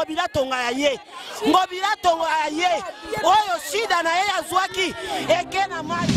Ngobila tonga ya ye. Ngobila tonga ya ye. Oyo shida na ye azwaki eke na mai.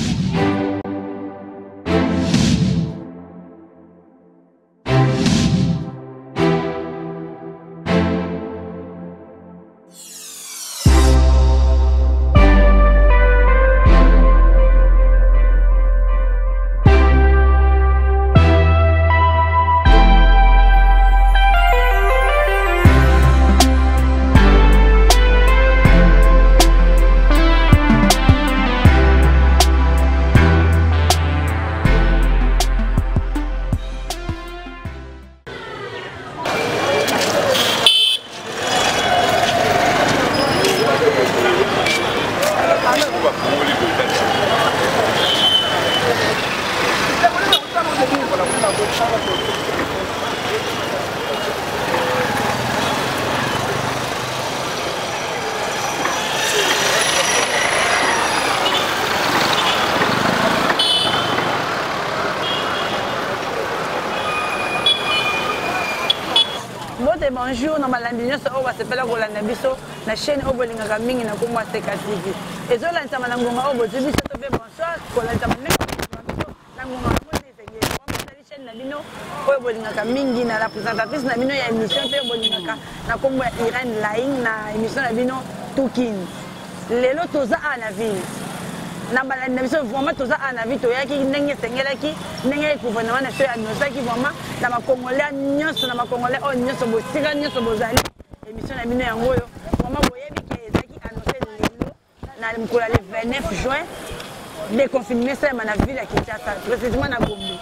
Mbote bonjour na balandi nyonso oyo basepela kolanda biso na chaîne oyo bolingaka mingi na nkombo ya Seka TV. Ezolandisama na ngonga oyo bozwi biso to mpe bonsoir kolandisama ndenge biso na ngonga yango nde esengeli. Ezali chaîne na bino oyo bolingaka mingi na la présentatrice na bino ya émission mpe bolingaka na nkombo ya Irène Laing na émission na bino Tukin. Lelo toza awa na ville na balandi na biso vraiment toza awa na ville toyaki ndenge esengelaki ndenge gouvernement na biso annosaki vraiment na bacongolais nyonso na bacongolais oyo nyonso bosika nyonso bozali émission na bino yango oyo vraiment boyebi ke ezalaki annonce lelo na mokolo ya le 29 juin déconfinement esalema na ville ya Kinshasa précisément na Gombe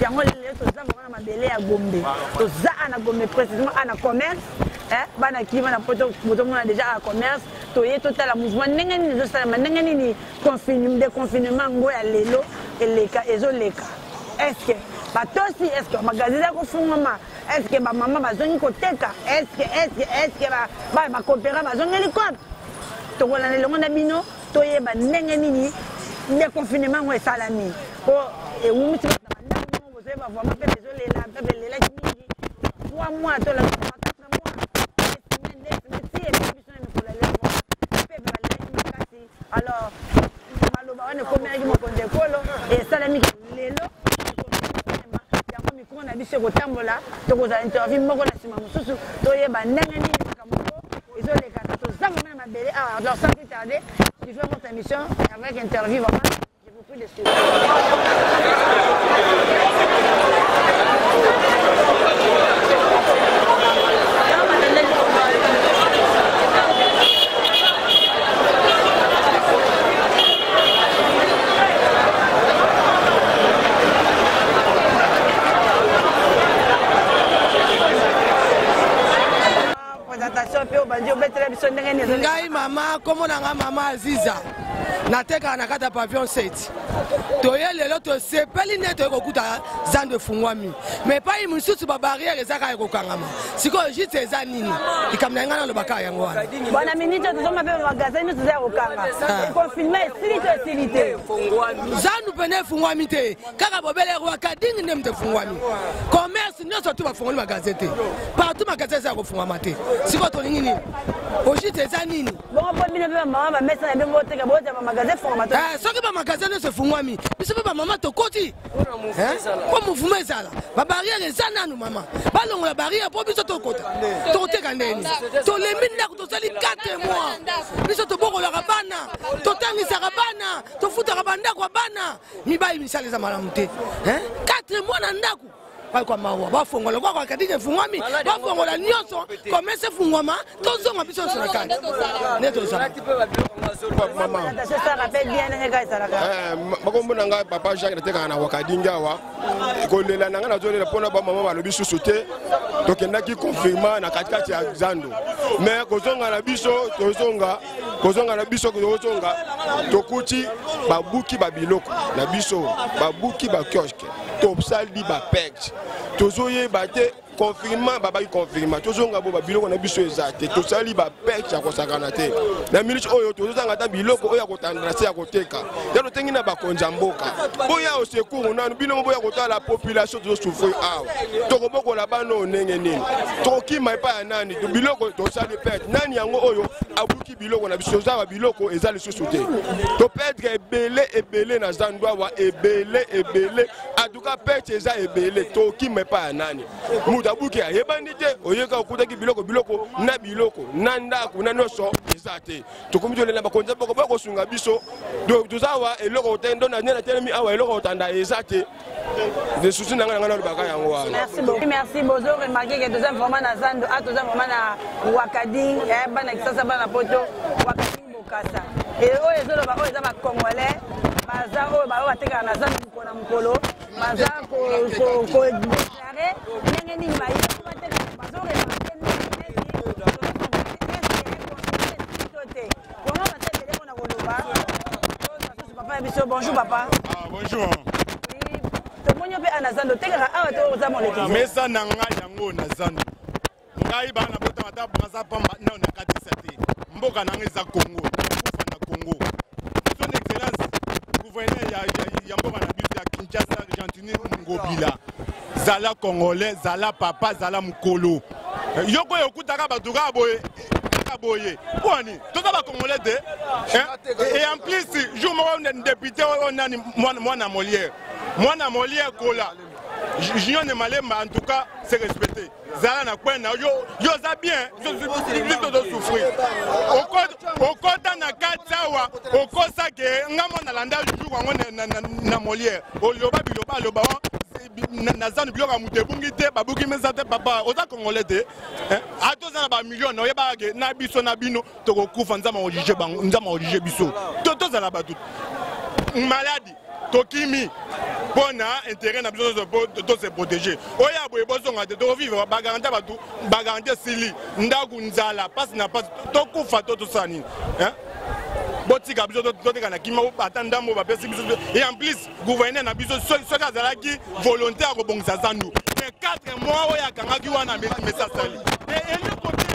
yango lelo toza vraiment na mabele ya Gombe toza awa na Gombe précisément awa na commerce bana kima na poto bozomona déjà awa commerce toye totala mouvement ndenge nini ezosalema ndenge nini déconfinement yango ya lelo eleka ezoleka est ce que batosi est ce que magasin eza kofungwama est ce que bamama bazongi koteka est ce que est ce que est ce que bana bakopera bazongeli cope tokolanda elongo na bino toyeba ndenge nini déconfinement yango esalami po ewumisi bato na bandako moko bozoyeba vraiment mpe ezolela mpe elelaki mingi 3 mois tolanda 4 mois semaine 2 semaine ti eleki biso na mikolo ya lelo mpe balelaki makasi alors maloba wana ekomelaki mokonzi ekolo esalami lelo yango mikro na biso ekotambola tokozala interview moko na nsima mosusu toyeba ndenge nini makambo yango ezoleka toza vraiment na mabele awa alors sans plus tarder suivez votre émission avec interview vraiment je vous prie de suivre. Présentation mpe obandi obetela biso ndenge nini? Ngai mama, kombo na ngai mama Aziza, natekaka na kati ya pavillon 7. Toye lelo tosepeli nde toye kokuta zando efungwami, mais epai mosusu babarrière eza kaka ekokangama. Sikoyo juste eza nini? Likambo na ngai nalobaka yango wana. Bwana minute tozoma mpe magasin nyonso eza ya kokanga. Confinement esili to esili te? Zandu pene efungwami te, kaka bobele Rwakadingi nde moto efungwami. Commerce nyonso tu bafungoli magasin te, partout magasin eza ya kofungwama te. Sikoyo tolingi nini? Ojite eza nini? Bongo mpo bino mpe bamama bamesa na bino boteka botya bamagasin efungwama to? Soki bamagasin nyonso efungwami, biso mpe bamama tokoti mpo mouvement ezala. Babarrière eza nanu mama, balongola barrière mpo biso tokota. Tokoteka ndeni? Tolembi ndako, tosali 4 mois, biso tobokolaka bana, totangisaka bana, tofutaka bandako ya bana. Mibali misala eza malamu te, 4 mois na ndako kwa mawa. Bafongola kwa kwa kadike efungwami, bafongola nyonso, commerce efungwama, tozonga biso nyonso na kati nde tozala. Makombo na ngai papa Jacques, natekaka na Wakadingi awa. Kolela na ngai nazolela mpona bamama balobi susu te. Tokendaki confinement na katikati ya zando, mais kozonga na biso tozonga, kozonga na biso tozonga, tokuti babuki babiloko na biso, babuki bakiosque, tosali bapege. Tozoyeba te confinement, babaki confinement, tozonga bo babiloko na biso eza te. Tosali bapete ya kosakana te na minute oyo, tozozanga ata biloko oyo ya kotandela se ya koteka. Ya totengi na bakonzi ya mboka, boya au secours nanu bino, boya kotala population tozosouffrir awa. Tokobokola bana oyo ndenge nini? Tokokima epai ya nani? Biloko tosali pete, nani yango oyo abuki biloko na biso? Toza ba biloko eza lisusu te, toperdre ebele ebele na zandu awa, ebele ebele. En tout cas pete eza ebele, tokima epai ya nani? Moto abuki ayebani te. Oyeka okutaki biloko, biloko na biloko na ndako na nyonso eza te. Tokomi tolela bakonzi ya mboka, boya kosunga biso. Toza awa, eloko ndo na natelemi awa, eloko kotanda eza te. Susi na ngai, na ngai nalobaka yango wana. Merci beaucoup, merci. Bozo remarquer que toza vraiment na zando a, toza vraiment na Wakading, bana Kisasa, bana Poto, Wakading Bokasa. E oyo ezoloba, oyo eza bacongolais baza oyo baoyo batekaka na zando mokolo na mokolo, baza kodéclarer ndenge nini bayebi bateka. Bazo remarquer neti te vraiment baza ebele mpona koloba. Papa ya biso, bonjour papa. Ah, bonjour. Tomoni yo mpe ana zando, otekaka awa to oza moleki? Mesa na ngai yango na zando. Ngai bana botama ata Braza pamba nao nakatisa te. Mboka na ngai eza Congo, nakufa na Congo. Son Excellence gouverneur ya mboka na biso ya Kinshasa, Gentini Ngobila, zala congolais, zala papa, zala mokolo. Yoko oyo okutaka bato kaka boye, kaka boye, pwani toza bacongolais te? Et en plus jour moko député oyo nani, mwana Molière, mwana Molière kola Junior ne Malemba, en tout cas c'est respecté. Zala na coin na yo, yo oza bien, biso tozosouffrir. Okota na kati awa, okosa ke nga mwana landa jour yango na Molière, oloba biloba aloba na zanu, biloko ya moto ebungi te, babuki mesa te. Papa, oza congolais te? Ata oza na bamillion na oyebaka ke na biso na bino tokokufa. Nzambe akojuge bango, Nzambe akojuge biso. Tozala bato maladi, tokimi mpo na intérêt na biso nyonso, mpo tose protéger. Oyo ya boye bozonga te, tokovivre bagarantie bato, bagarantie esili, ndako, nzala, mpasi na mpasi, tokufa to tosala nini? Botika biso toteka na kima, ata ndambo bapesi biso. Et en plus gouverneur na biso, soki azalaki volonté ya kobongisa zandu, mais 4 mois oyo akangaki wana, mesa asali eloko te.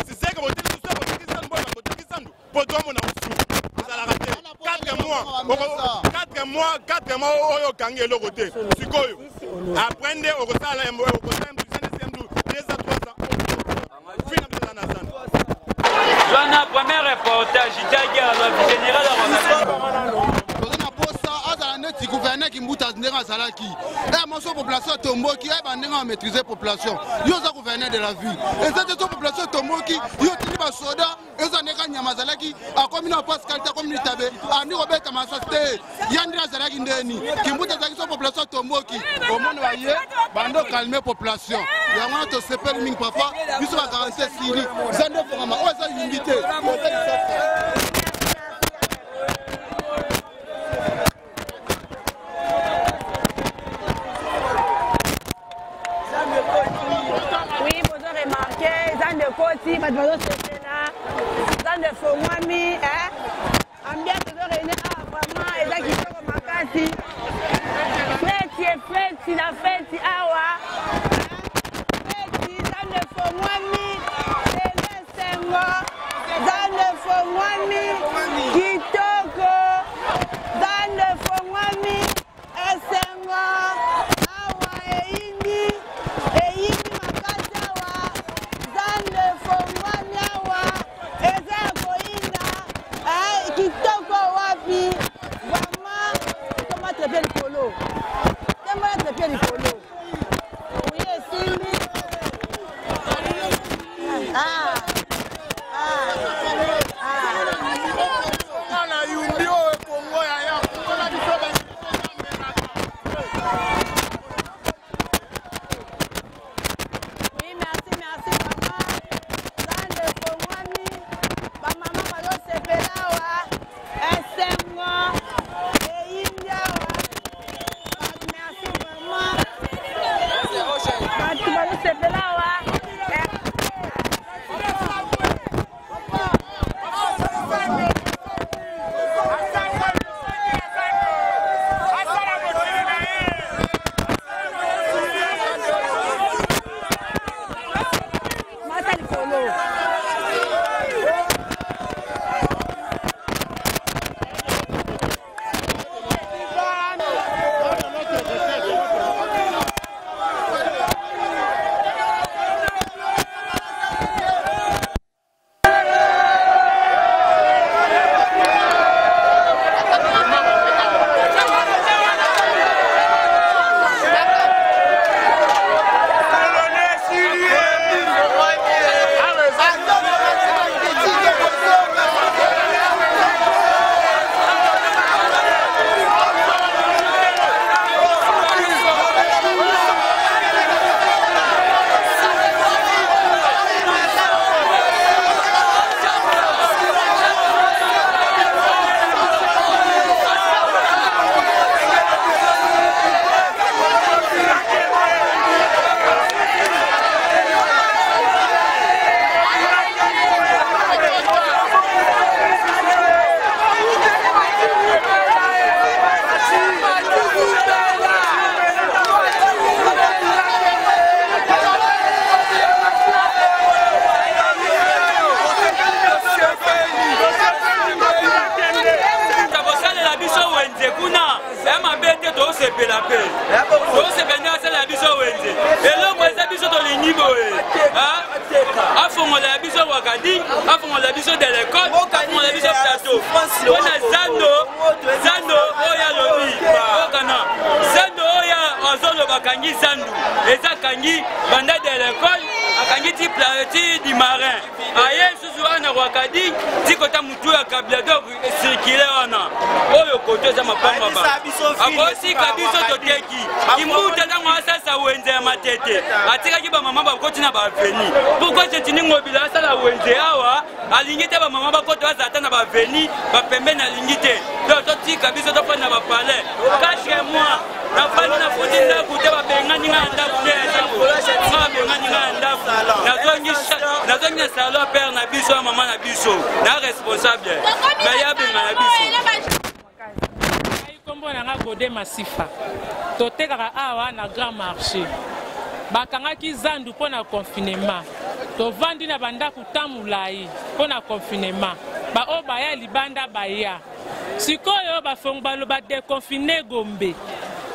Siseke boteki biso, boteki zandu, boteki zandu mpo tomona mosusu ezalaka te. 4 mois, 4 mois, 4 mois oyo okangi eloko te. Sikoyo après nde okosala okosala 2 ans, 3 ans, fina biso eza na zandu. Wana premier reportage itaki alobi général. Toza na posa azala neti gouverneur Kimbuta ndenge azalaki. E moso population atomboki, ayeba ndenge amaîtrise population. Yo oza gouverneur de la ville, eza te so population etomboki, yo otindi basoda. Eza ndenge nyama azalaki, akomi na Pascal te, akomi litabe, andi kobeta masasi te. Ya ndenge azalaki ndeni Kimbuta azalaki, so population atomboki, omoni baye bando calme population. Yango wana tosepeli mingi papa. Biso bagarantie esili, eza nde fongama oyo eza yumbi te. Oui, bozo remarquer zando ekoti, bato bazosepela, zando efongwami, ambiance ezo réunir awa, vraiment eza kitoko makasi. Feti efeti na feti awa, feti, zando efongwami, eza esengo, zando efongwami kitoko, zando efongwami, esengo awa, eyindi, eyindi makasi awa, zando efongwami awa, eza ya koyinda kitoko wapi vraiment. Toma trépied likolo, tembala trépied likolo. wenze kuna ya mabe te, tosepela mpe tosepela nde asala ya biso wenze. Eloko eza biso tolingi boye, afongola ya biso Wakading, afongola ya biso Delekot, afongola ya biso Plateau mpona zando. Zando oyo alobi okana zando oyo azoloba akangi zandu, eza akangi banda de l'école, akangi ti ti di marin, aye susu wana Rwakadi ti kota mutu ya Kabila. Donc circule wana oyo koto eza mapango akosika biso toteki kimbuta. Ntango asasa wenze ya Matete, atikaki bamama bakoti na baveni. Pourquoi Gentiny Ngobila asala wenze awa, alingi te bamama bakota, bazala ata na baveni bapembeni, alingi te? Donc totika biso tofanda na bapalais. 4 mois nafandi, nafuti ndako te, babengani ngai na ndako nde eza nga, babengani ngai na ndako. Nazongi na salon ya père na biso, ya mama na biso, na responsable me ya benga na biso. Nkombo na nga Gode Masifa. Totekaka awa na grand marché. Bakangaki zandu mpo na confinement, tovandi na bandako ta molai mpo na confinement. Baoyo baya libanda baya sikoyo, bafongo baloba déconfiner Gombe.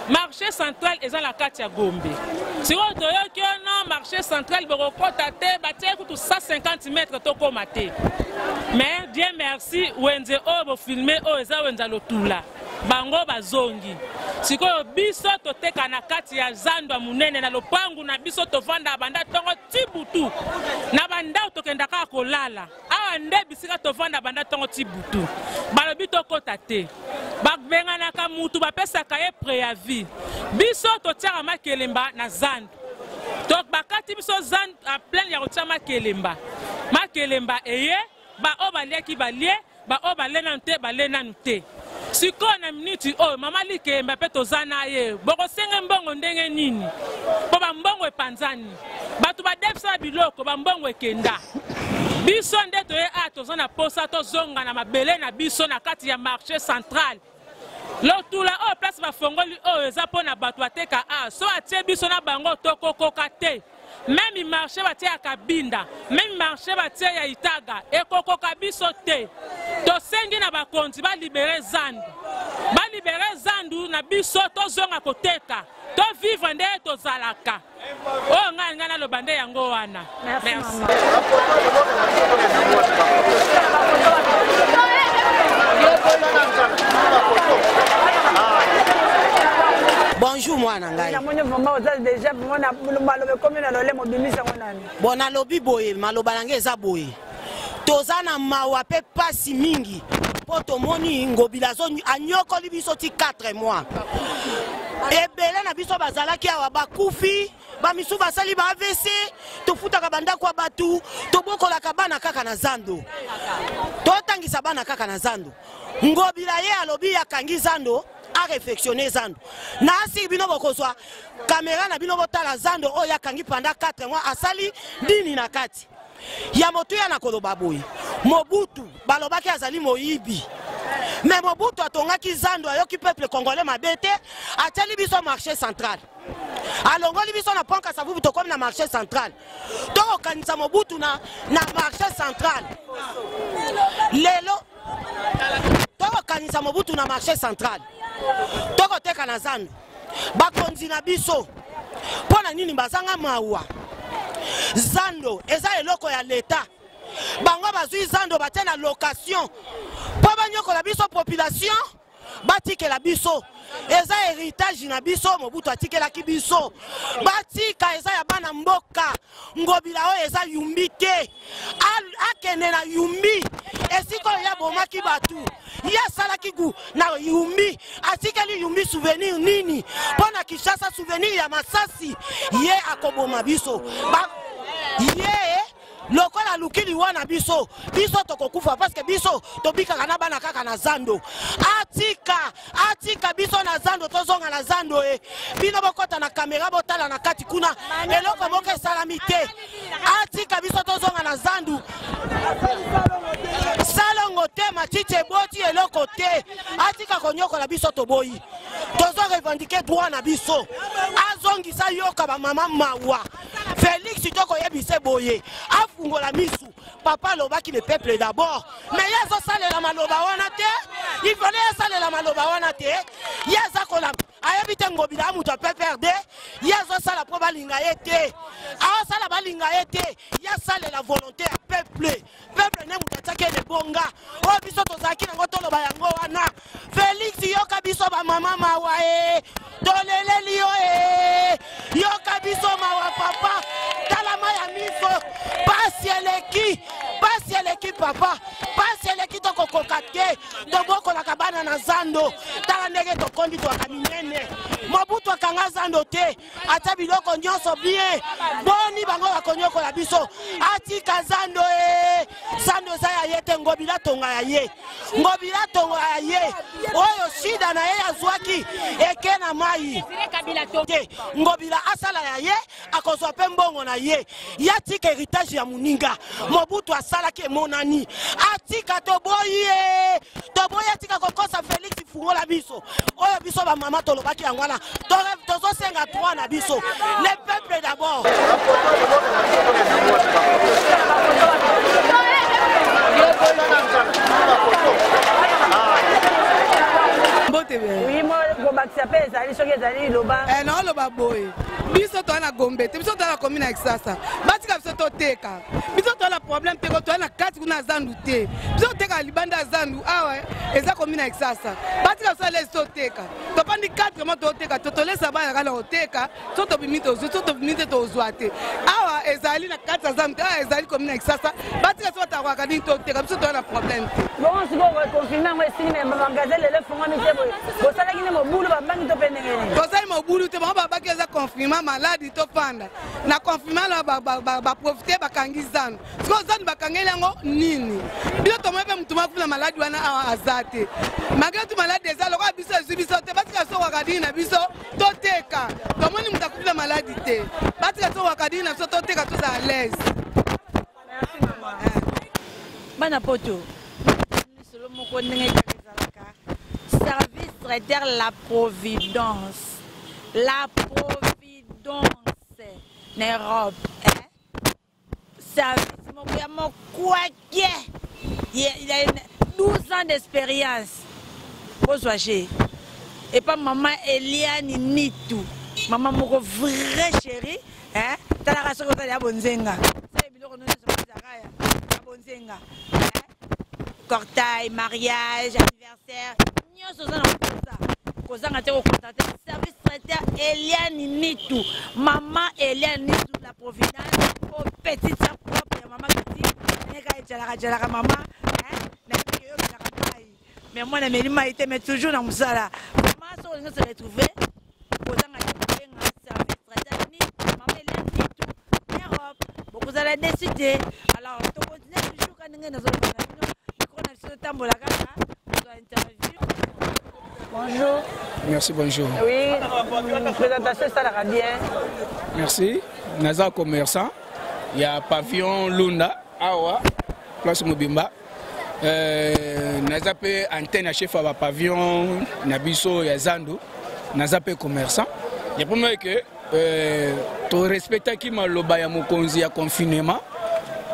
Marché central eza na kati ya Gombe. Sikoyo toyoki ono marché central bokokɔta te, batie kutu 150 mètre, tokóma te. Mais Dieu merci, wenze oyo bofilmer oyo eza wenze ya Lotula, bango bazongi. Sikoyo biso toteka na kati ya zando ya monene na lopangu na biso, tovanda banda ntongo ti butu na bandako, tokenda kaka kolala awa nde bisika tovanda banda ntongo ti butu. Balobi tokɔta te, babenganaka mutu, bapesaka ye préavis. Biso totiaka makelemba na zando, donc bakati biso zando en pleine ya kotia makelemba. Makelemba eye, baoyo baliaki balie, baoyo balie nanu te balie nanu te. Sikoyo na miniti oyo, mama likemba mpe toza na ye, bokosenge mbongo ndenge nini? Mpo bambongo epanzani, bato badefisa biloko, bambongo ekenda. Biso nde toye a toza na posa tozonga na mabele na biso na kati ya marché central Lotula oyo. Place bafongoli oyo eza mpo na bato bateka a so atie biso na bango, tokokoka te. Même marché batie ya Kabinda, même marché batie ya Itaga, ekokoka biso te. Tosengi na bakonzi balibérer zandu, balibérer zandu na biso, tozonga koteka, tovivre nde tozalaka. Oyo ngai naloba nde yango wana. Merci. Bonjour mwana ngai. Namoni vraiment oza déjà vraiment na maloba ekomi na lolemo, obimisango nani? Bon, nalobi boye, maloba na ngai eza boye: toza na mawa mpe pasi mingi mpo tomoni Ngobila anyokoli biso ti 4 mois. Ebele na biso bazalaki awa bakufi, bamisu basali ba AVC. Tofutaka bandako ya bato, tobokolaka bana kaka na zando, totangisa bana kaka na zando. Ngobila ye alobi akangi zando, aréfectionner zando. Na asiki bino bokozwa kamera na bino, botala zando oyo akangi pendant 4 mois, asali nini na kati ya motuya? Na koloba boye, Mobutu balobaki azali moyibi, me Mobutu atongaki zando, ayoki peuple congolais mabe te, atiali biso marché central, alongoli biso na pont Kasavubu, tokomi na marché central. Tokokanisa Mobutu na marché central lelo, tokokanisa Mobutu na marché central, tokoteka na zando. Bakonzi na biso, mpo na nini bazanga mawa? Zando eza eloko ya leta, bango bazwi zando batie na location mpo banyokola biso population. Batikela biso, eza héritage na biso, Mobutu atikelaki biso, batika, eza ya bana mboka. Ngobila oyo eza Yumbi te, akende na Yumbi esika oyo abomaki bato, ye asalaki gu na Yumbi, atikeli Yumbi souvenir nini? Mpo na Kinshasa souvenir ya masasi. Ye akoboma biso ye lokola aluki liwa na biso. Biso tokokufa parce que biso tobikaka na bana kaka na zando. Atika, atika biso na zando, tozonga na zando. E bino bokɔta na kamera, botala na kati kuna, eloko moko esalami te. Atika biso tozonga na zandu. Salongo te, matiti eboti eloko te. Atika konyokola biso, toboyi, tozo revendiquer droit na biso. Azongisa, yoka bamama mawa. Félix, tokoyebisa boye, afungola misu. Papa alobaki le peuple d'abord, mais ye azosalela maloba wana te. Il fallait asalela maloba wana te. Ye aza kola ayebi te Ngobila ya moto ya PPRD, ye azosala mpo balinga ye te, aosala balinga ye te. Ye asalela volonté ya peuple. Peuple nde moto atiaki ye lebonga oyo biso tozalaki nango, toloba yango wana. Félix, yoka biso bamama mawa e, toleleli yo e, yoka biso mawa papa, talama ya miso, pasi eleki, pasi eleki papa, pasi eleki, tokokoka te. Tobokolaka bana na zando, tala ndenge tokondi, twaka minene. Mobutu akanga zando te, ata biloko nyonso bien, boni bango bakonyokola biso. Atika zando e, zando eza ya ye te. Ngobila tonga ya ye, Ngobila tonga ya ye oyo shida na ye azwaki eke na mai te. Ngobila asala ya ye, akozwa mpe mbongo na ye. Ye atika héritage ya moninga Mobutu asalaki emonani, atika. Toboyi ye, toboyi, atika kokosa. Félix, fungola biso. Oyo biso bamama tolobaki yango wana, tozosenga droit na biso, le peuple d'abord. Mbote. Oui, mo kobakisa mpe ezali, soki ezali, loba. Naoloba boye, biso toza na Gombe te, biso toza na commune ya Kisasa. Batika biso toteka, biso toza na problème te, ko toza na kati kuna ya zandu te, biso toteka libanda ya zandu. Awa eza commune ya Kisasa, batika biso alesi toteka. Topandi 4 mois toteka, to tolesa bana kaka na koteka. So tobimi tozwi, so tobimi te tozwa te. Awa ezali na kati ya zandu te, awa ezali commune ya Kisasa. Batika biso batakwaka nini, toteka, biso toza na problème te. Bongo sikoyo confinement yango esili, me bamagasin lelo efungwami te boye, bosalaki nde mobulu, babangi to mpe ndenge nini? Tosali mobulu te. Bango babaki eza confinement, maladi, tofanda na confinement na baprofite, bakangi zando. Sikoyo zando bakangeli yango nini? Biso tomoni mpe motu moko na maladi wana awa aza te. Malgré tout, maladi eza lokola biso ezwi biso te. Batika biso wakadini na biso toteka, tomoni moto akufi na maladi te. Batika biso wakadini na biso toteka, tozala à l'aise. Bana poto, lisolo moko ndenge kaka ezalaka, service traiteur La Providence, La Providence na Europe, eh? Service moko ya mokwake, il a 12 ans d'expérience. Bozwa ge epa mama Eliane Nitu, mama moko vrai chéri, eh? Talaka soki ozali ya bonzenga, sala biloko nyonso ezalaka ya bonzenga, eh? Cortail, mariage, anniversaire, nyonso oza na mposa, kozanga te kocontacte service traiteur Eliane Nitu, mama Eliane Nitu, La Providence, o petite sœur propre ya mama Kati. Ndenge ejalaka jalaka mama, nayebi ke yo omelaka mai, mais mwana ameli mai te, mais toujours na mosala. Mama, soki olingi se retrouver, kozanga te kobenga service traiteur Nitu, mama Eliane Nitu, Europe, bokozala déçu te. Alors tocontinue toujours ka ndenge nazoloba na bino, micro na biso totambola kaka kozwa interview. Bonjour. Merci, bonjour. Oui, présentation esalaka bien. Merci. Naza commerçant ya pavillon Lunda awa, place mobimba. Naza mpe antenne ya chef ya bapavillon na biso ya zandu. Naza mpe commerçant ya première ke torespectaki maloba ya mokonzi ya confinement,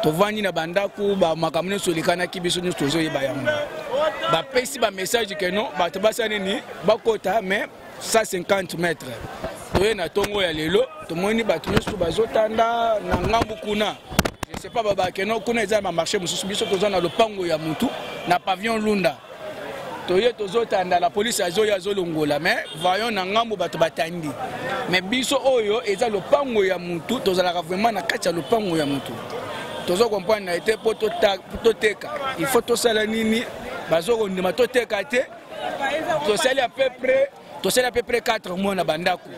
tovandi na bandako. Bamakambo nyonso elekanaki, biso nyonso tozoyeba yango. Bapesi bamessage ke non, bato basala nini, bakota mais 150 mètres. Toye na ntongo ya lelo, tomoni bato nyonso bazotanda na ngambu kuna. Je sais pas, babake no kuna eza na bamarché mosusu. Biso toza na lopango ya mutu na pavillon Lunda. Toye tozotanda, la police azoya, azolongola, mais voyons na ngambo bato batandi, mais biso oyo eza lopango ya mutu, tozalaka vraiment na kati ya lopango ya mutu. Tozo comprendre na ye te, mpo toteka, il faut tosala nini? Bazokondima toteka te. Tosali à peu près, tosali à peu près 4 mois na bandako,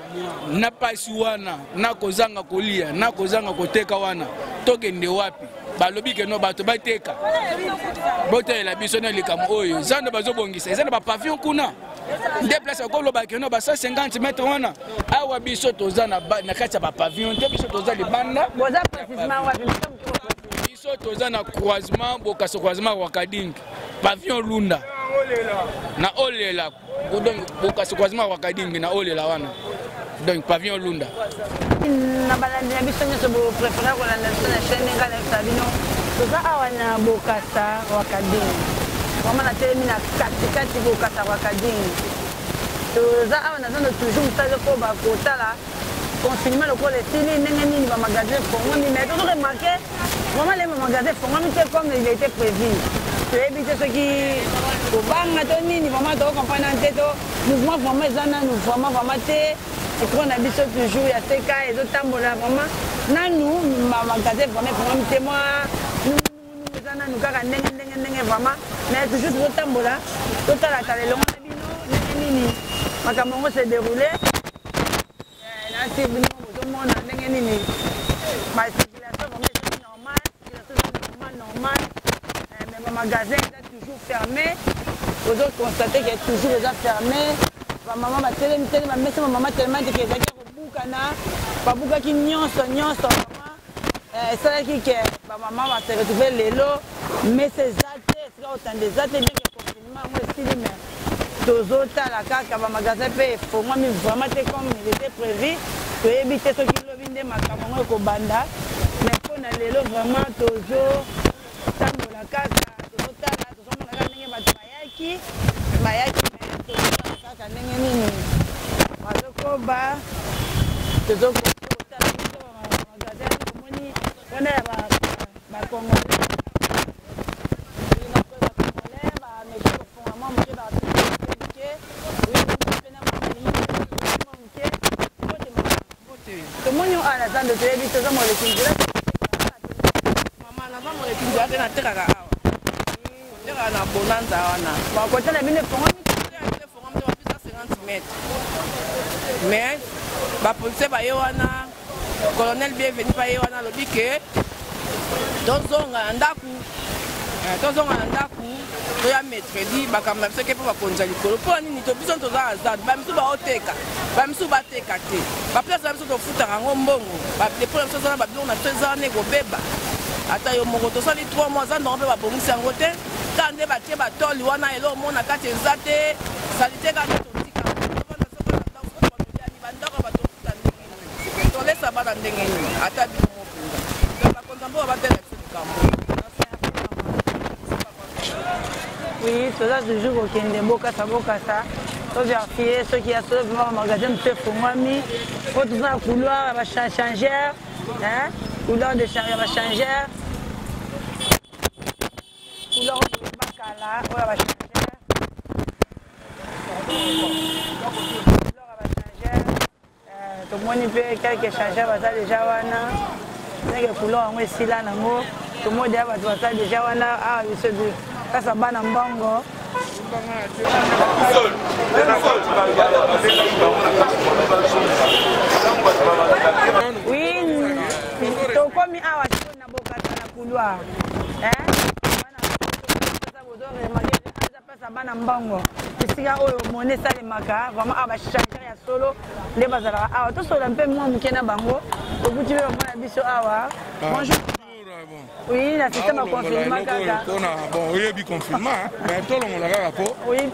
na pasi wana, na kozanga kolia, na kozanga koteka wana, tokende wapi? Balobi ke no, bato bateka. Botalela biso na likambo oyo. Zando bazobongisa, eza na bapavillon kuna nde place akoloba ke no, ba 150 mètre wana. Awa biso toza na kati ya bapavillon te, biso toza libanda. Boza précisément wapi? Biso toza na croisement Bokasa, croisement Wakading, pavillon Lunda na Olela. Donc Bokasa, croisement Wakading na Olela wana, donc pavillon Lunda. Na balandi na biso nyonso bopréféré kolanda biso na chaîne, nga nayebisa bino. Toza awa na Bokasa Wakadingi. Vraiment natelemi na katikati Bokasa Wakadingi. Toza awa na zando toujours mosala ezokoba kotala confinement lokola esili ndenge nini ba magasin efongwami, mais tozo remarquer vraiment les magasin efongwami te comme il était prévu. Toyebi te soki kobanga to nini, vraiment toko comprendre te to mouvement vraiment eza nanu vraiment vraiment te. Micro na biso toujours ya seka ezotambola vraiment nanu magasin vraiment efongwami te, mwa eza nanu kaka ndenge ndenge ndenge vraiment, mais toujours tozotambola totalatala elongo na bino ndenge nini makambo yango se déroule. Nasi bino bozomona ndenge nini bacirculation vraiment ezali normal, circulation eza normal normal, mais bamagasin eza toujours fermé. Ozoconstate ke toujours eza fermé. Bamama batelemi telemi bamesa, bamama tellement teke ezalaki ya kobukana, babukaki nyonso nyonso vraiment. Esalaki ke bamama base retrouve lelo mesa eza te, esika otanda eza te, bien ke confinement yango esili, mais tozotala kaka bamagasin mpe efongwami vraiment te comme il était prévu. Toyebi te soki lobi nde makambo yango ekobanda, mais mpo na lelo vraiment tozotambola kaka, tozotala, tozomona kaka ndenge bato bayaki bayaki, mais tozotala kaka ndenge nini bazokoba. Tozokotala biso bamagasin, tomoni wana ya bacongolais, bacongolais bameki kofonga mwa moke, bamoke mwa moke. Tomoni oyo na zando, toyebi toza moleki nzela. Mama, naza moleki nzela te, natekaka awa, totekaka na Bonanza wana. Bakota na bino efongwami? Efongwami te, bapesa 50 mètres, mais bapolisier baye wana, colonel Bienvenu baye wana, alobi ke tozonga na ndako, tozonga na ndako, toya mercredi. Bakambo na biso ke mpo bakonza likolo mpo nini? To biso toza na zando, bamisu baoteka, bamisu bateka te. Baplace na biso tofutaka yango mbongo, badepo na biso eza na babiloko na biso, eza wana ekobeba. Ata yo moko, tosali 3 mois, zando yango mpe babongisi yango te, kaka nde batie batoli wana, elo omona kati eza te, salite kaka nde totika. Bandako bato ofuta ndenge nini? Tolesa bana ndenge nini? Ata bino mo mpenza. Donc bakonza mboka batela biso likambo. Oui, toza toujours kokende Bokasa Bokasa, toverifie soki ya solo vraiment bamagasin mosusu efongwami, po toza na couloir ya bachangeur, couloir de ya bachangeur, couloir oyo bakala oyo ya bachangeur, couloir ya bachangeur. Tomoni mpe quelques changeur baza deja wana, ndenge couleur yango esila nango, tomoni deja bato baza deja wana. Awa biso kasa bana mbongo. Oui, tokomi awa sikoyo na Bokasa na couloir wana bana mbongo, esika oyo mone esalemaka vraiment. Awa bachangeur ya solo nde bazalaka awa, tosola mpe mwa moke na bango. Tokuti mpe bamona biso awa. Bonjour. Oui, na système ya confinement kaka. Bon, oyebi confinement, mais tolongola kaka po oui,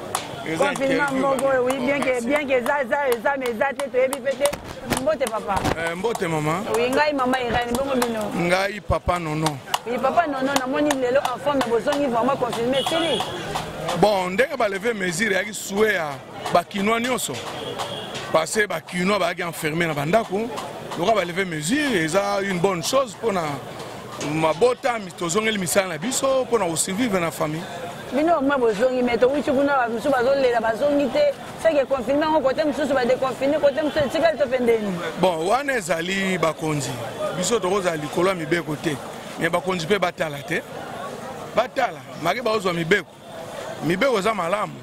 confinement moko. Oui, bien que bien que eza eza eza, mais eza te, toyebi mpe te. Mbote papa. Mbote mama. Oui, ngai mama Irene, bongo bino? Ngai papa Nono. Oui, papa Nono, namoni lelo en forme, bozongi vraiment, confinement esili. Bon, ndenge baleve mesure eyaki souhait ya bakinois nyonso, parce que bakinois bayaki enfermé na bandako. Lokola baleve mesure, eza une bonne chose mpona mabota, tozongeli misala na biso mpona kosurvivre na famille. Bino omoi bozongi, mais towuti kuna, bamisusu bazolela, bazongi te. Seke confinement yango, kote mosusu badeconfine, kote mosusu etikali to mpe ndeni? Bon, wana ezali bakonzi. Biso tokozala likolo ya mibeko te, mais bakonzi mpe batala te, batala make baozwa mibeko. Mibeko eza malamu,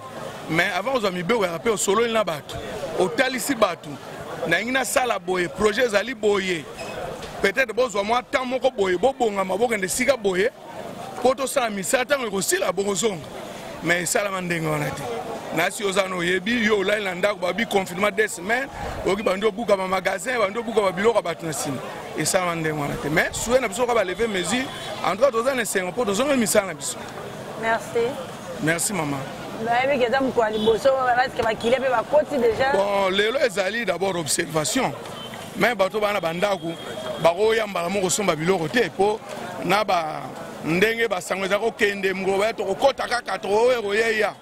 mais avant ozwa mibeko yaka mpe osololi na bato, otalisi bato: nalingi nasala boye, projet ezali boye, peut-être bozwa mwa temps moko boye, bobongama, bokende esika boye mpo tosala misala, ntango ekosila bokozonga. Mais esalama ndenge wana te. Nasi oza na oyebi yo olali na ndako, babi confinement 2 semaines, oyoki bandi obuka bamagasin, bandi obuka babiloko ya bato na nsima. Esalama ndenge wana te, mais souhait na biso kaka baleve mesure. En tout cas toza na esengo mpo tozonga misala na biso. Merci. Merci mama. Nayebi ke eza mokolo ya liboso, parce bakile mpe bakoti déjà. Bon, lelo ezali d'abord observation, mais bato bana bandako bakoya mbala moko kosomba biloko te mpo na ba Ndenge basango eza kokende mokolo baya tokokɔta kaka tooyo ekoyeya,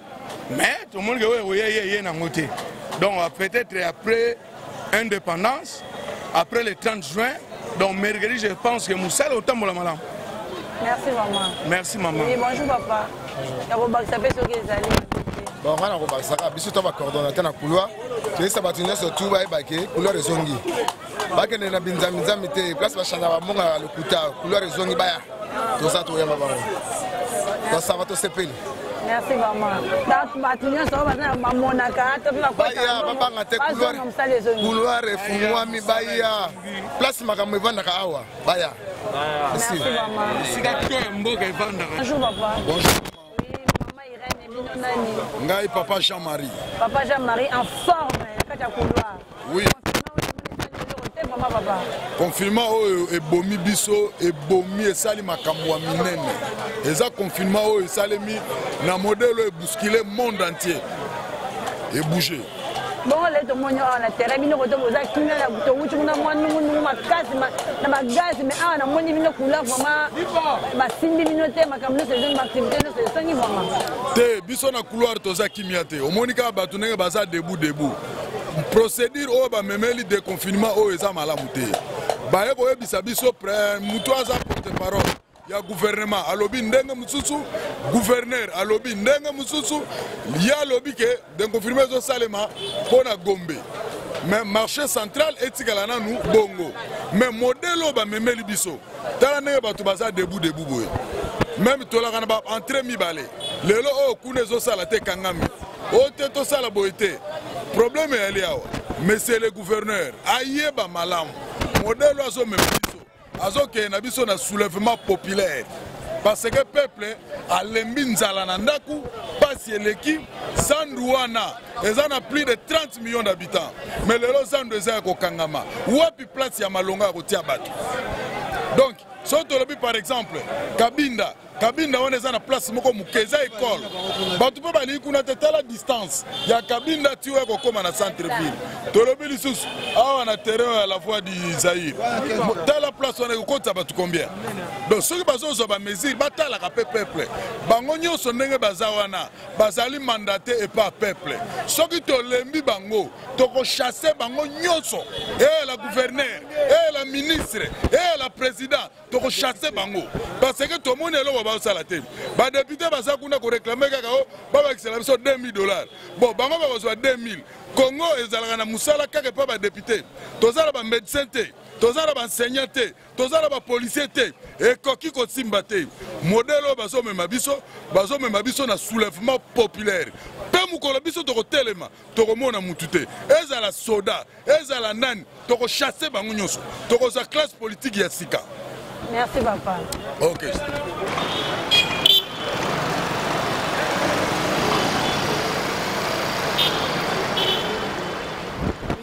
mais tomoni ke oyo ekoyeya eye nango te. Donc peut-être après indépendance, après le 30 juin, donc mercredi, je pense que mosala otambola malamu. Merci maman. Merci maman. Oui, bonjour papa. Nakobakisa mpe soki ezali. Bon, nga nakobakisaka biso to bacoordonnateur na couloir, toyebisa bato nyonso tu bayebake couloir ezongi, bakende na binzambi-nzambi te, place bachanga bambongo ya lokuta. Couloir ezongi, baya, toza toyamba bango, tosava, tosepeli. Merci vraiment. Donc bato nyonso oyo baza bamonaka to mpe baya, babanga te, couloir efungwami, baya place makambo evandaka awa, baya. Merci vraiment. Esika to ya mboka evandaka. Bonjour papa. Bonjour. Oui, maman Irène, bino nani? Ngai papa Jean-Marie. Papa Jean-Marie en forme na kati ya couloir. Oui. Te mama papa. Confinement oyo ebomi biso, ebomi, esali makambo ya minene. Eza confinement oyo esalemi na modèle oyo ebouscule monde entier. Ebouge. Bongo lelo tomoni awa na terrain, bino koto boza kimia, towuti kuna mwa nungunungu makasi na bagaz, mais awa namoni bino couleur vraiment basimbi bino te, makambo nyonso ezongi, baactivité nyonso esongi vraiment. Te, biso na couloir toza kimia te. Omoni kaka bato ndenge baza debout debout. Procédure oyo bamemeli déconfinement oyo eza malamu te. Baye koyebisa biso, motu aza porte parole ya gouvernement alobi ndenge mosusu, gouverneur alobi ndenge mosusu. Ye alobi ke déconfinement ezosalema mpo na Gombe, mais marché central etikala nanu bongo. Mais modèle oyo bamemeli biso, tala ndenge bato baza debout debout boye. Même tolaka na baentrée mibale, lelo oyo kuna ezosala te, ekangami oyo te, tosala boye te. Problème eyali awa, monsieur le gouverneur ayeba malamu modèle oyo azomema biso, azokende na biso na soulèvement populaire, parce que peuple alembi nzala na ndako, pasi eleki. Zandu wana eza na plus de 30 millions d'habitants, mais lelo zandu eza ya kokangama. Wapi place ya malonga ya kotia bato? Donc soki tolobi par exemple Kabinda, Kabinda wana eza na place moko moke, eza ekole, bato mpe balingi kuna te. Tala distance ya Kabinda ti oyo kokóma na centre ville. Tolobi lisusu awa na terrain ya la Voix du Zaïre, tala place wana ekokotisa bato combien? Donc soki bazozwa bamesure, batalaka mpe peuple. Bango nyonso ndenge baza wana, bazali mandate epa peuple. Soki tolembi bango, tokochasse bango nyonso, eyela gouverneur, eyela ministre, eyela président, tokochasse bango, parce que tomoni eloko bazosala te. Badéputé baza kuna koréclamer kaka o babakisela biso 2000 dollars. Bon, bango bakozwa 2000. Congo ezalaka na mosala kaka epa badéputé? Toza na bamédecin te, toza na baenseignant te, toza na bapolicier te. Ekoki kosimba te. Modèle oyo bazomema biso, bazomema biso na soulèvement populaire. Mpe mokolo biso tokotelema, tokomona mutu te, ezala soda, ezala nani, tokochasse bango nyonso, tokozwa classe politique ya sika. Merci papa. Ok.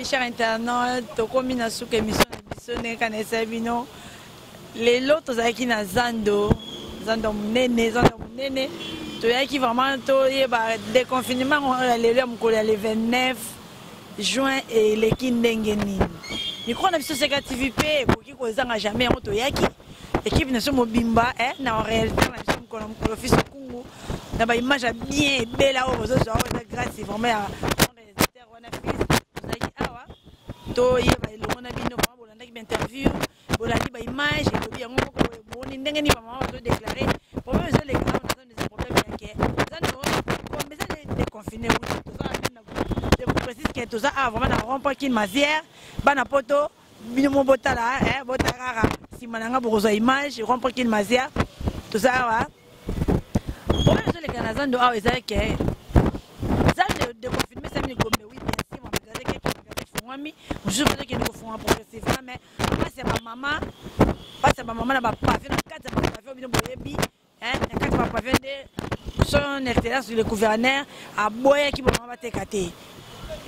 Chers internautes, tokomi na suka émission na biso. Ndenge kaka nayesaki bino, lelo tozalaki na zando, zando monene, zando monene. Toyaki vraiment toyeba déconfinement ya lelo ya mokolo ya le 29 juin eleki ndenge nini. Micro na biso Seka TV mpe ekoki kozanga jamais yango. Toyaki équipe na biso mobimba na réalité na biso mokolo na mokolo, fils Okungu na baimage ya bien ebela oyo bozozwa oyo, eza grâce vraiment ya réalisateur wana fils. Tozalaki awa toyeba elongo na bino. Vraiment bolandaki bainterview, bolandi baimage, elobi yango moko. Bomoni ndenge nini bamama bazodéclarer problème ezoleka awa na zando. Eza problème yake zando kombe eza déconfiné. Toza, je vous précise que toza awa vraiment na rond point Kin Mazière. Bana poto, bino mo botala, botala kaka nsima na nga, bokozwa image. Rond point Kin Mazière, toza awa. Problème ezoleka na zando awa eza ke zando déconfinement esami Gombe, oui bien sûr, bamagasin, quelques magasin efungwami, mosusu bazokende kofunga progressivement, mais mpasi ya bamama, mpasi ya bamama na bapavé, na kati ya bapavé oyo bino boyebi, na kati ya bapavé nde son excellence le gouverneur aboyaki bamama bateka te.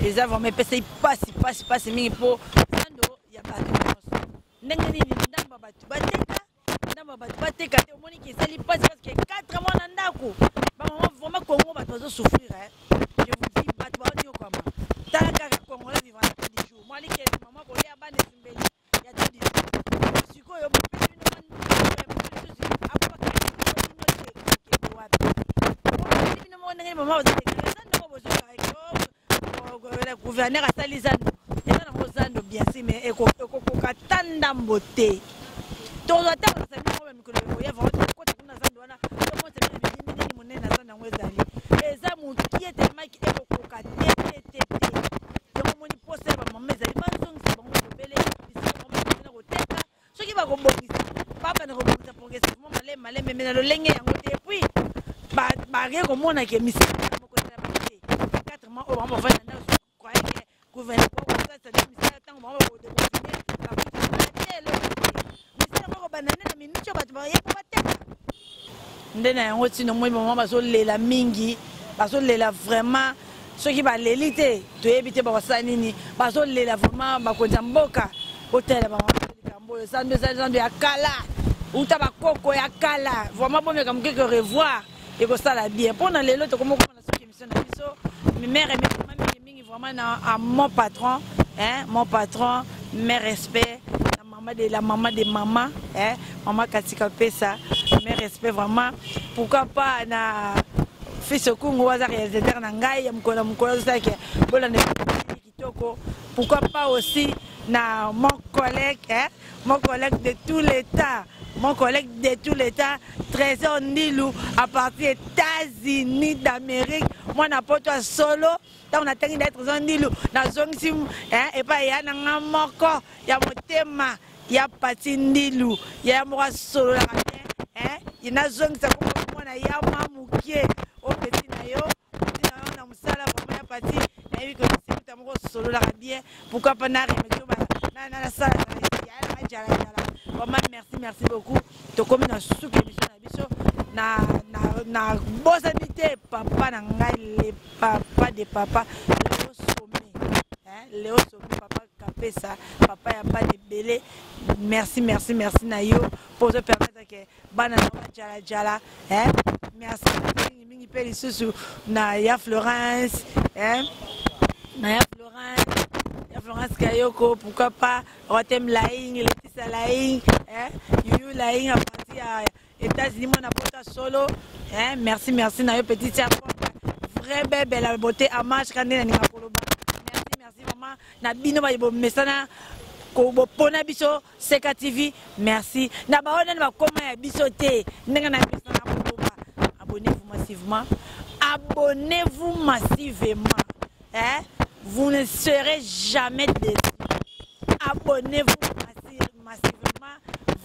Eza vraiment epesai mpasi, mpasi, mpasi mingi, mpo zando ya bato nyonso, ndenge nini ndambo ya bato bateka, ndambo ya bato bateka te? Omoniki esali mpasi parce que 4 mois na ndako, bamama, vraiment Congo bato bazosouffrir. Je vous dis, bato baoniokwama. Tala kaka, Congolais vivre na taux du jour. Mwalikeli mama kolia bana esumbeli ya taux du jour. Sikoyo bopesi bino. ezala gouverneur asali zando, eza nango zando bien sûr, mais ekokoka ata ndambo te. Tozwa ntango na sami yango bamikolo ekoya, vraiment tokokota kuna zando wana, tomonisa bino bilimi nini monene na zando yango ezali. Eza mokie telemaki ekokoka te te te te. Yango omoni posa ya bamama ezali bazongisa bango bobele bisika bango bakendena koteka. Soki bakobongisa, babanda kobongisa progressivement, maleme maleme, mais na lolenge yango te. Et puis barie komona ke misala moko esalamaki te. 4 mois oyo bango bafandi na ndako, croyait que gouvernement kosalisa nde misala ntango bango bakodeconfine, bakuti te eloko te. Misala yango ekobanda nde na minute oyo bato baye mpo bateka nde na yango. Ntina omoni bamama bazolela mingi, bazolela vraiment. Soki baleli te, toyebi te bakosala nini. Bazolela vraiment. Bakonzi ya mboka, botalela bamama likambo oyo. Zando eza zando ya kala, uta bakoko ya kala. Vraiment bomeka moke ke revoir, ekosala bien. Mpo na lelo tokomi okoma na soki émission na biso mère vraiment mingi mingi vraiment na à mon patron, hein, mon patron, mes respects, la maman de la maman de maman, hein, maman Katika Pesa, mes respects vraiment. Pourquoi pas na fils Okungu, aza réalisateur na ngai ya mokolo na mokolo, azosalaka bolanda kitoko. Pourquoi pas aussi na mon collègue, hein, mon collègue de tout l'état, mon collègue de tout l'état, Trésor Ndilu, à partir des États-Unis d'Amérique, mwana poto ya solo. Ntango natangi na ye Trésor Ndilu, nazongisi epai ya na nga moko ya motema ya Pati Ndilu, ya moko asololaka bien, hein, nazongisa kombo mwana ya mwa mokie o peti na yo, peti na yo na mosala vraiment ya Pati. Nayebi ko sekuta moko osololaka bien. Pourquoi pas na remercier ba na nasala ya na jala jala. Vraiment merci, merci beaucoup. Tokomi na suka émission na biso. Na na na bosani te papa na ngai, le papa de papa, Léo Sommet, hein, Léo Sommet, papa Kapesa, papa ya bana ebele. Merci, merci, merci na yo pour te permettre que bana na ba jala jala, hein. Merci mingi mingi pe lisusu na ya Florence, hein, na ya Florence, ya Florence Kayoko. Pourquoi pas Rotem Laing, Laetitia Laing, hein, Yuyu Laing à partir ya États-Unis, mwana pota solo, hein. Merci, merci na yo petite ya vrai bébé, la beauté à marche kande na ninga koloba. Merci, merci vraiment na bino ba bomesana bopona biso Seka TV. Merci na baoyo nani bakoma ya biso te ndenge na mesana koloba. Abonnez-vous massivement, abonnez-vous massivement, hein, vous ne serez jamais déçus. Abonnez-vous massivement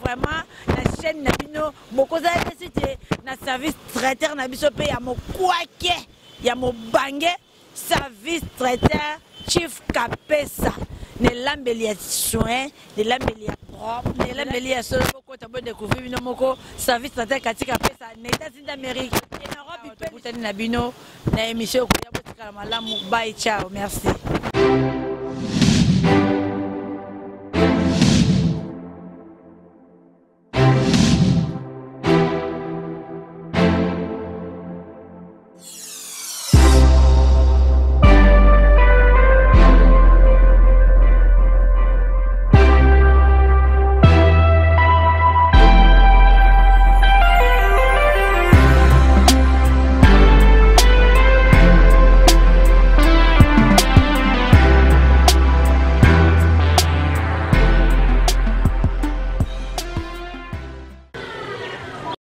vraiment na chaîne na bino, bokozala déçu te. Na service traiteur na biso mpe ya mokwake ya mobange, service traiteur Chief Kapesa, nelambeli ya soin, nelambeli ya propre, nelambeli ya solo. Bokota bodécouvrir bino moko service traiteur Kati Kapesa na États-Unis d'Amérique et na Europe. Mpe tokutani na bino na émission ekoya. Botikala malamu, bye, ciao, merci.